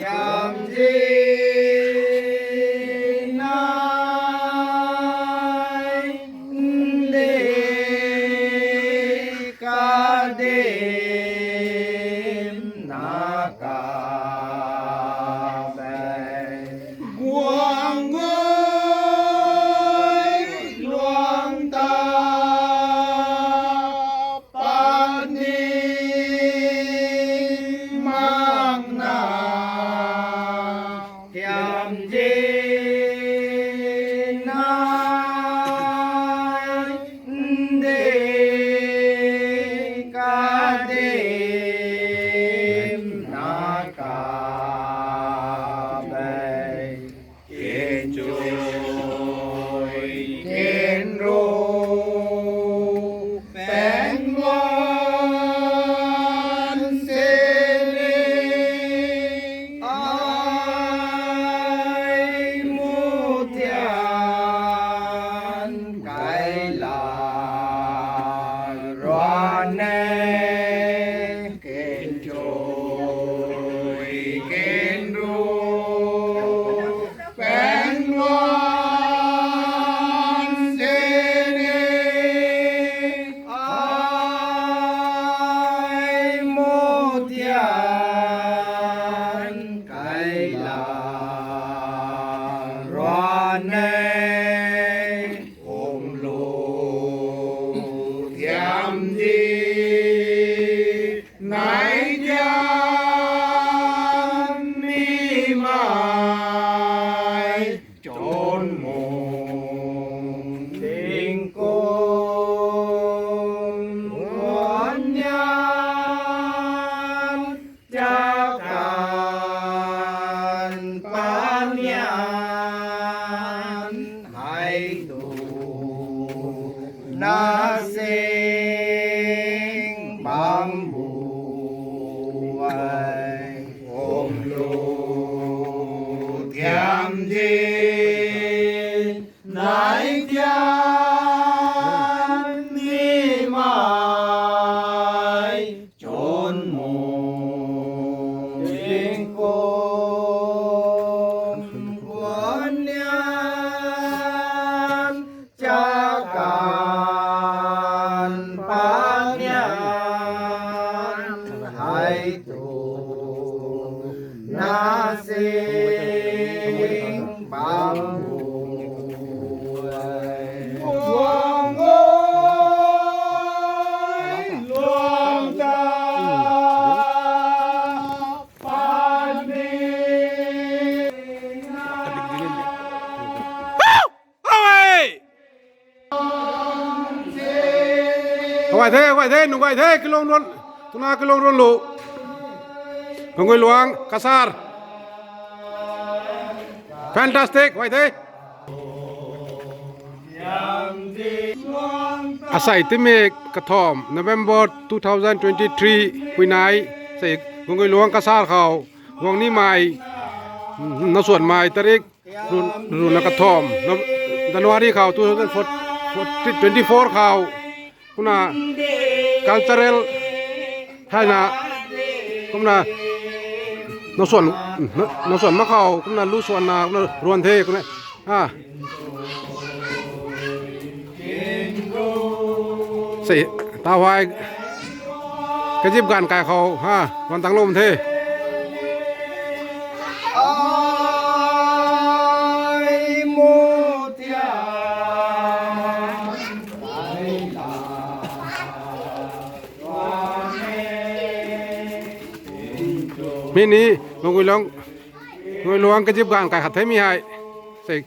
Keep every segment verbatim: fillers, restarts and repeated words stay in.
Yamzi nai nde kadem na ka bei. Guang goi luang ta patni makna thiam zi nai nde kadem na ka bei. Ken chui ken ru peng wan se ne ai mu tian kai la ruan ne. Ken chui ken ru peng wan se ne ai mu tian kai la ruan ne. Kum lu thiam zi nai thiam ni mai chun mung ding kum guan nian chakan panian hei tu na sing bam bu ai. Kum lu thiam zi nai thiam ni mai chun mung ding kum guan nian chakan panian hei tu na sing bam bu ai. Guang goi luang ta patni. Hawai the, hawai the, nungai the, kilong ron, tuna kilong ron lu. Nungai luang, kasar. Fantastic, hawai the. Asei timi kathom November two thousand twenty-three huinai sei Gunggui Luang kasar khou guang ni mai, nasuan mai tarik run, runa kathom January khou two thousand twenty-four khou kumna cultural thaina kumna nasuan, nasuan ma khou kumna lu suanna kumna ruan the kumna. Ah. Sei, tau hei. Kazip ganv kai khou, ha, wan tang lum the. Ai mutia, ai la. Mi ni, Gunggui Luang, Gunggui Luang kazip ganv kai khat the mi hei. Sei,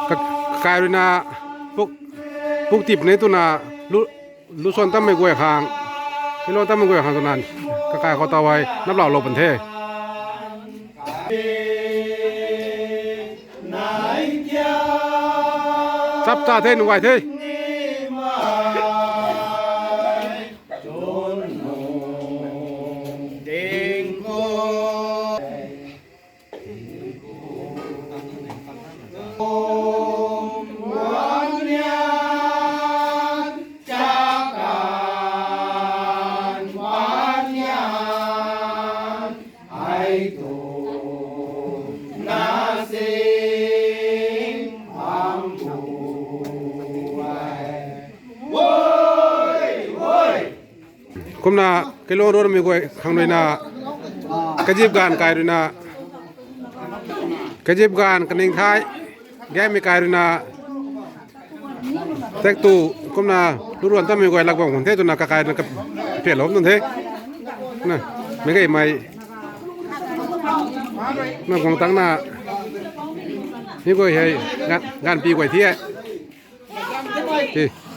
ka, kai ruina puk, puk tip ni tuna lu, lu suan tam mei guay khang, kilo tam mei guay khang tuna, kakai khou tau hei, nap lau lou pan the. Chap cha the, nungai the. Kumna, kailuang ruanmei guay khang ruina, kazip ganv kai ruina, kazip ganv kaning thai, gaymei kai ruina, tak tu, kumna, lu ruan tamei guay lak bam khang the twna kakai na kapialou tun the. Na, meic gaymei, na guang tangna, mi guay hei, ganv, ganvpi guay thi e. Ti.